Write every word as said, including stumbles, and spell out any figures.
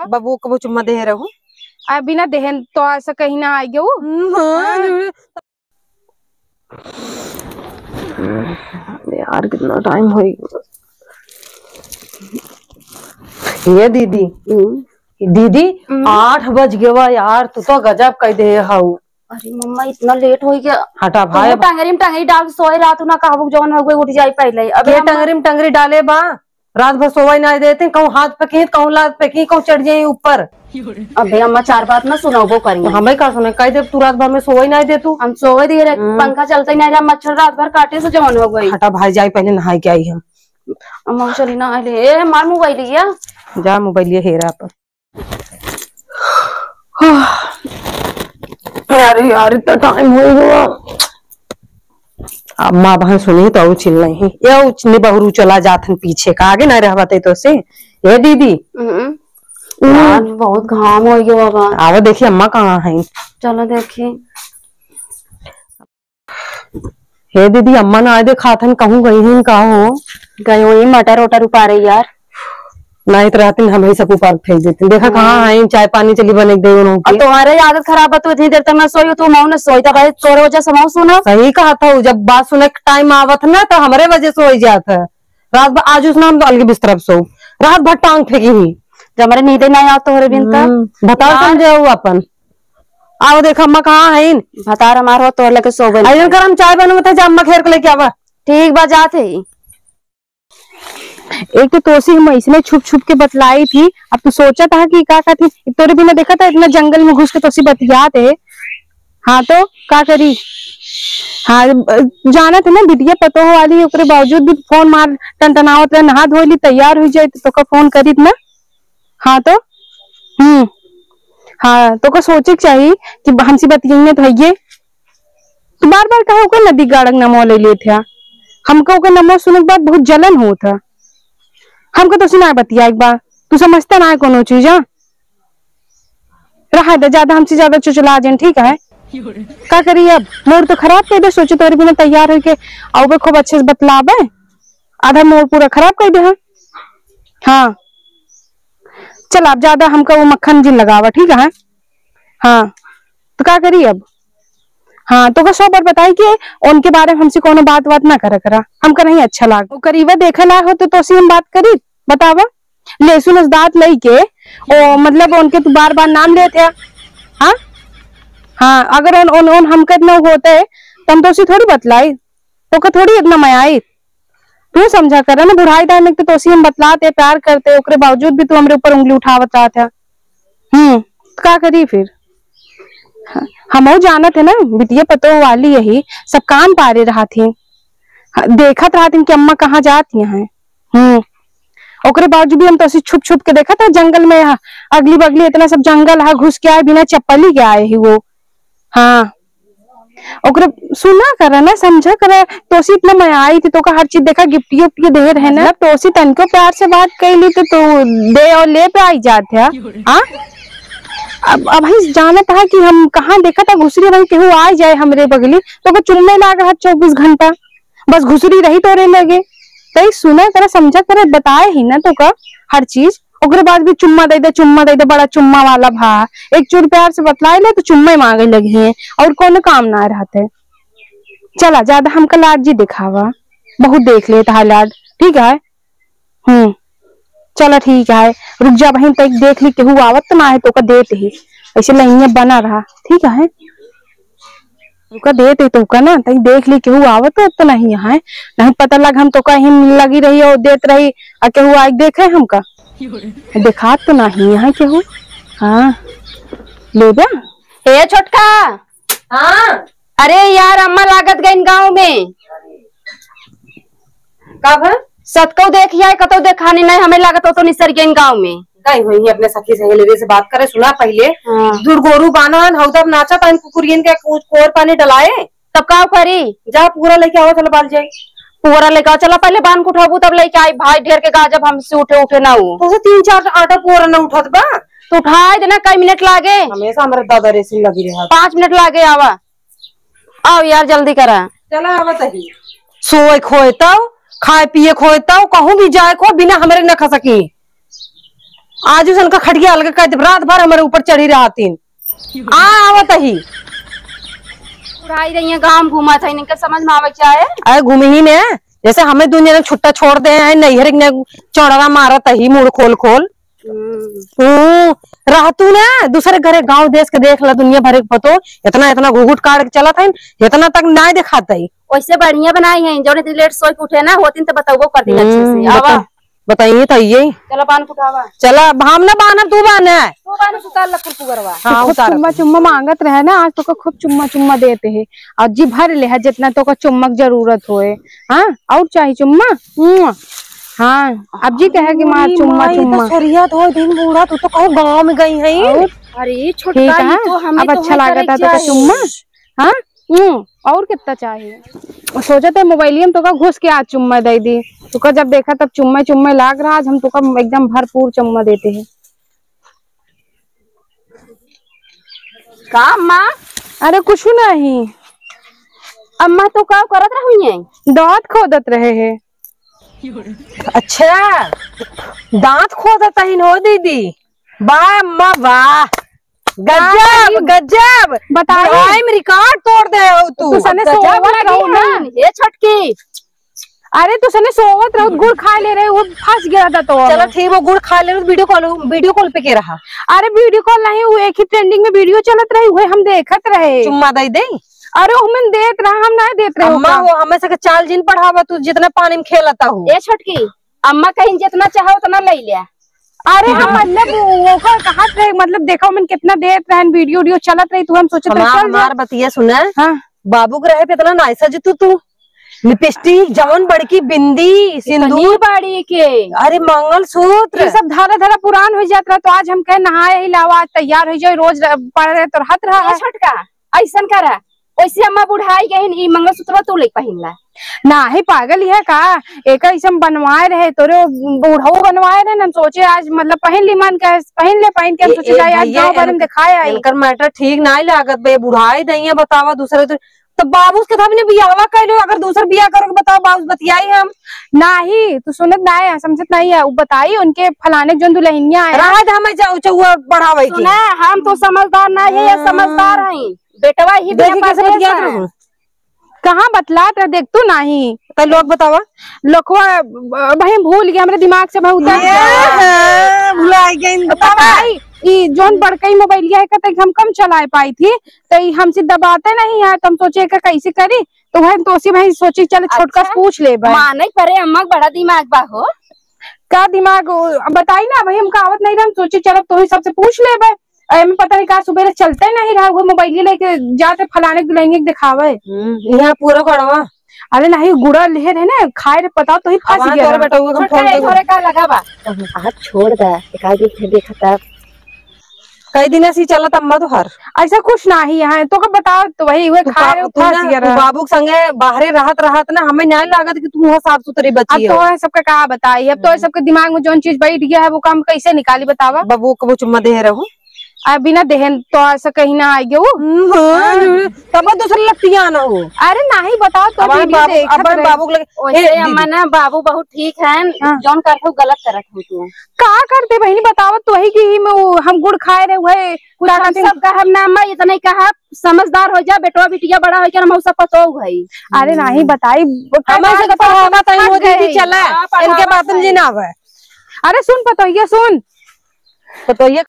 बबुआ को चुम्मा दे रहू। आ, बिना देहन तो ऐसा कहीं ना आइ गयो। हम्म, हाँ, हाँ। यार, कितना टाइम होइ गवा। ये दीदी, हम्म। दीदी, हम्म। आठ बज गवा यार, तू तो गजब कइ दे हऊ। अरे मम्मा, इतना लेट होइ गवा। हटा भाई, कहूँ अब टंगरी में टंगरी डाल के सोए रहत हूँ ना, कहबू जवन होइ गई उठ जाई पहिले। अब ये हम टंगरी में टंगरी डाले बा, रात भर सोवइ नाहीं देती, कहूँ हाथ फेंकी, कहूँ लात फेंकी, कहूँ चढ़ जाई ऊपर। अबे अम्मा, चार बात ना सुनबो करी। हमें का सुने, कहि देब तू रात भर में सोवइ नाहीं देतू। हम सोवइ दिहे रहे, हम्म। पंखा चलतइ नाहीं रहा, मच्छर रात भर काटे से जवन होइ गई। हटा भाई, जाई पहिले नहाइ के आई हम। अम्मा चली ना आइले, ए हमार मोबाइल लिया। जा मोबाइल ये हेरा अपन। अरे यार, इतना टाइम होइ गवा। अम्मा बहन सुनी तो ऊ चिल्लाई, ये ऊ चिल्ली बहुरू चला जात हन पीछे का, आगे ना रहबा ते तो से। ए दीदी। हम्म। हम्म। आज बहुत घाम होइ गवा बा। आवा देखी अम्मा कहाँ हैं। चलो देखी। हे दीदी, अम्मा ना आए देखात हन, कहूँ गई हैं का हो? गई होई मटर ओटर उपारे यार। नाहीं तो रहती, हम ही सब उपार फेंक देती। देखा हाँ। कहाँ हैं, चाय पानी चली बने दे उन्हों और के। तुम्हारे आदत खराब है, तू इतनी देर तक ना सोई हो, तू मऊ ना सोई, तब भाई तोरे वजह से मऊ सुना। सही कहत हऊ, जब बात सुने के टाइम आवत ना तो हमरे वजह से होइ जात है। रात भर आज उसने हम अलगे बिस्तर पे सो, रात भर टांग फेंकी हुई। जब हमारे नींदे ना आवत तोहरे बिन तक। हम्म, बताओ यार। समझे हो अपन। आओ देख अम्मा कहाँ हैं? भतार हमार हो तोर लेके सोवे। अइसन कर हम चाय बनवत है, जा अम्मा घेर के लेके आवा। ठीक बा, जात है। एक तो तोसी हम अइसने छुप छुप के बतलाई थी, अब तू सोचत हा कि का कहती, तोरे बिना देखत हा इतना जंगल में घुस के तोसी बतियात है। हाँ तो का करी? हाँ, अ, जानत है ना बिटिया पतोह वाली, ओकरे बावजूद भी फोन मार टनटनावत रहे, नहा धोइ ली, तैयार होइ जाए तो तोका फोन करीत ना। हाँ तो, हम्म, हाँ, तोका सोचे के चाही कि हमसे बतियाइए तो हइये। तू बार बार काहे ओकर नदी गाड़क नमो ले लेत है? हमका ओकर नमो सुने के बाद बहुत जलन होत है। हमका तोसे ना बतियाए के बा, तू समझता ना है कोनो चीज, हाँ? रहा दे, ज्यादा हमसे ज्यादा चुचला जन, ठीक है? का करी अब, मूड तो खराब कर दे, सोचे तोरे बिना तैयार होके आउबे, खूब अच्छे से बतलाबे, आधा मूड पूरा खराब कर दे। हाँ, हाँ। चल, आप ज्यादा हमका वो मक्खन जिन लगावा, ठीक है? हाँ, तो का करी अब? हाँ, तोका सौ बार बताई कि उनके बारे में हमसे कोनो बात वात ना करा करा, हमका नहीं अच्छा लाग। वो करीबा देखे ला हो तो तोसी हम बात करी, बतावा? लहसुन उस दांत लई के, ओ, मतलब उनके तू बार बार नाम लेत है। हाँ, हाँ, अगर उन, उन, उन हमके इतना होते तो हम तोसी थोड़ी बतलाई, तोका थोड़ी इतना मया आई। तू समझा कर ना, बुढ़ाई time में तो तोसी हम बतलाते, प्यार करते, ओकरे बावजूद भी तू हमरे ऊपर उंगली उठावत रहत है। हम्म, तो का करी फिर? हाँ, हमहू जानत है ना, बिटिया पतोह वाली यही सब कान पारे रहत ही। हाँ, देखत रहत ही कि अम्मा कहाँ जात ही हैं। हम्म, ओकरे बावजूद भी हम तोसी छुप छुप के देखत है जंगल में, हाँ, अगली बगली इतना सब जंगल है, घुस के आए, बिना चप्पली के आए ही वो। हाँ, ओकरे सुना करा ना, समझा करा, तोसी इतना मया आई थी, तोका हर चीज देखा, गिफ्टियो उफ्टियो दे रहे ना, मतलब तोसी तनिको प्यार से बात कइली तो तू दे और ले पे आई जात है। हाँ, अब, अब ही जानत है कि हम कहाँ देखत है घुसरी, वहीं केहू आ जाए हमरे बगली, तोका चुम्मे लाग रहा चउबीस घंटा, बस घुसरी रही तोरे लगे। तई सुना करा, समझा करा, बताए ही ना तोका हर चीज, ओकरे बाद भी चुम्मा दे दे, चुम्मा दे दे, बड़ा चुम्मा वाला भा। एक चूर प्यार से बतलाए ले तो चुम्मा ही मांगे लगी है, और कोनो काम ना रहते। चला, ज्यादा हमका लाड जी दिखावा, बहुत देख लेत है लाड, ठीक है? हम्म, चला ठीक है, रुक जा बहिन, तई देख ली केहू आवत तो ना है तोका देत ही, ऐसे लाइनिया बना रहा, ठीक है? रुका, देत ही तोका ना, तई देख ली केहू आवत तो नहीं है, नहीं पता लग हम तोका ही लगी रही और देत रही, आ केहू आइ देखे हमका, देखात तो नहीं है केहू। हाँ, लेबा। हे छोटका। हाँ। अरे यार, अम्मा लागत गइन गाँव में। कब? सतकौ देखिया, कतौ देखानी नहीं, हमें लागत हो तो निसर गइन गाँव में। गई हुई है अपने सखी सहेली से बात करे, सुना पहिले। हाँ। दुर्गोरू बान्हन, हौदर नाचत हन, कुकुरियन के कु-, कोर पानी डलाए। तब का करी? जा पूरा लेके आवा, चलो बाल जाई। पूरा लेके आवा, चला पहिले बांध के उठाबू, तब लेके आई। भाई ढेर के गा, जब हमसे उठे, उठे ना उ। तो तीन चार आटा पूरा ना उठत बा। तो उठाए देना, कई मिनट लागे। हमेशा हमरे दादा रेसिंग लगी रहा। पाँच मिनट लागे, आवा। आओ यार, जल्दी करा। चला, आवत ही। सोए खोए तब, खाए पिए खोए तब, कहूँ भी जाए खो, बिना हमरे न खा सकी। आज उस इनका खटिया अलग कर दे, रात भर हमरे ऊपर चढ़ी रहतीन। आ, आवत ही। बुढ़ाई रही है, गाँव घूमत है, इनके समझ में आवे के चाहे। अरे घूमे ही ने, जैसे हमें दुनिया ने छुट्टा छोड़ दे हैं, नैहर ने चौड़रा मारत ही, मुड़ खोल खोल। हम्म। हम्म, रहतू ना, दूसरे घरे गाँव देश के देख ला, दुनिया भर के पतो, इतना, इतना घुघुट काट के चलत है, इतना तक ना दिखात है। वैसे बढ़िया बनाई है, जौन इतनी लेट सोई के उठे ना, होतिन तो बतौबो कर दिन अच्छे से। हम्म, आवा। बता-, बताइए तो ये। चला बान उठावा। चला, हम ना बानब, तू बाने। तू बाने, उतार लखन पुगरवा। हाँ, खूब उतार चुम्मा, अपन। चुम्मा मांगत रहे ना, आज तोका खूब चुम्मा, चुम्मा देते हैं। और जी भर ले है, जितना तोका चुम्मा के जरूरत होए। हाँ, और चाही चुम्मा? मुआ। हाँ, अब जी कहे कि मार अरे चुम्मा, माई, तो चुम्मा। सरिया धो दिन बूढ़ा, तू तो कहो गाँव में गई है। और? अरे छोटका, ठीक है, ये तो हमें अब तो अच्छा है लागत करे है तोका चाही। चुम्मा? हाँ? हम्म, और कितना चाहिए? सोचत है मोबाइलिया में तोका घुस के आज चुम्मा दे दी। तोका जब देखा तब चुम्मा चुम्मा लाग रहा, आज हम तोका एकदम भरपूर चुम्मा देते हैं। का अम्मा? अरे कुछ नहीं। अम्मा तो का करत रही है? दांत खोदत रहे है। अच्छा, दांत खोदत हईन हो दीदी? वाह अम्मा वाह, गजब, हाँ, गजब। बताई। बुढ़ाई में रिकॉर्ड तोड़ दे हो तू। तू सने गजब सोवत लगी रहू ना। हन। ए छोटकी। अरे तू सने सोवत रहू, गुड़ खा ले रहे, वो फंस गया था तो। चलो ठीक, वो गुड़ खा ले रहे, वीडियो कॉल, वीडियो कॉल पे के रहा। अरे वीडियो कॉल नहीं, वो एक ही ट्रेंडिंग में वीडियो चलत रही, वही हम देखत रहे। चुम्मा दे दे। अरे हमन देत रहा, हम ना देत रहे अम्मा, ओका। वो हमें से के चाल जिन पढ़ावा, तू जितना पानी में खेलता हो। ए छोटकी, अम्मा कहीं जितना चाहो उतना ले लिया। अरे हम मतलब वो, ओकर कहत रहे, मतलब देखा हमन कितना देत रहन, वीडियो, वीडियो चलत रही, तू हम सोचत रहे, हमार, चल जा। हमार बतिया सुना। हाँ। बाबू के रहे पे इतना नाइसा जी तू, तू लिपस्टिक, जवन बड़की बिंदी, सिंदूर, इतनी बड़ी के। अरे मंगलसूत्र। ये सब धरा धरा पुरान हो जात रहा, तो आज हम कहे नहाए ही लावा, आज तैयार हो जाए, रोज र-, पड़ रहे तो रहत रहा ए है। छोटका, ऐसन करा, वैसे अम्मा बुढ़ाई गई, ई मंगलसूत्र तू लेके पहिन ला। नाही पागल है का? एका ऐसे हम बनवाए रहे, तोरे बुढ़ऊ बनवाए रहे ना, हम सोचे आज मतलब पहिन ली, मन कहे पहिन ले, पहिन के हम ए, सोचे ए, जाए आज भैया, गाँव भर में इनकर, दिखाए आई। इनकर मैटर ठीक नाही लागत बे, बुढ़ाई दइया बतावा दूसरे तो, तो बाबूस के तब ने बियाहवा कैलो, अगर दूसर बियाह करो के बताओ, बाबूस बतियाई हम। नाही, तू सुनत नाही है, समझत नाही है, उ बताई उनके फलाने जोन दुल्हनिया है। रहा दे हमें चौ-, चौआ बढ़ावे के। सुना, हम तो समझदार नाही है, ये हाँ। समझदार है। बेटवा ही देखी बिना कैसे परदेस बतियात है। रहू। कहाँ बतलात रह, देख तू नाही। तो लोग बतावा। लोकवा, अ, भाई भूल गया, हमरे दिमाग से भाई उतर ये, गया। हाँ, भुला गई। बतावा, ई जोन बड़कई मोबाइलिया है, कहते कि हम कम चलाए पाई थी, तो ई हमसे दबाते नहीं है, तो हम सोचे कि कैसे करी, तो वही तोसी भाई सोची चल छोटका से अच्छा। पूछ लेबे। माने परे अम्मा के बड़ा दिमाग बा हो। का दिमाग, ओ, बताई ना भाई, हमका आवत नहीं रहा, हम सोची चल अब तोही सबसे पूछ लेबे। अरे, एमे पता नहीं का सुबेरे चलते नहीं रहा, वो मोबाइल लेके जाते फलाने दुल्हनिया के दिखावे। हम्म, यहाँ पूरा गड़वा। अरे नहीं, गुड़ा लिहे रहे ना, खाए रहे, पता तो ही फंस अब गया तोरे रहा। बेटा, वो हम छोटा फोन है, पे घरे का लगा बा। आज छोड़ दे, एक आध दिन फिर देखा तब। कई दिन ऐसी चलत अम्मा तो हर। ऐसा कुछ नहीं है, तो का बताओ, तो वही हुए तू खा बा-, रहे हो, तू फंस ना, गया तू रहा। बाबू के संगे बाहरे रहत रहत ना, हमें नहीं लागत कि तू वहाँ साफ सुथरी अब बची तो हो। है सबका का बताई, अब तो है हम्म। सबके दिमाग में जोन चीज बैठ गया है, वो काम कैसे निकाली बतावा? बाबू को वो चुम्मा दे रहू। आ, बिना देहन तो ऐसा कहीं ना आइ गयो। हम्म, हाँ, हाँ। तब दूसरे लट्टिया ना हो। अरे नहीं, बताओ तो अब वीडियो बाबू, देखत अब रहे। बाबू के लगे, ओइसे ए, अम्मा दीदी। ना, बाबू बहुत ठीक है, हाँ। जौन करत हो, गलत करत हो तू। का करते बहिनी, बताओ तो वही कि ही में वो हम गुड़ खाए रहे, वही कुछ का हम कहते हैं? सब कहब ना अम्मा, इतना ही कहब, समझदार हो जा, बेटवा बिटिया बड़ा हो जा, हम सब पतो है। अरे नहीं, बताई, हमारे से तो पढ़ावा ताई फंस मोदी जी गए। चला, हाँ, इनके पढ़ावा बात में ताई। जी ना आवे। अरे सुन पतोहिया, सुन। पतोहिया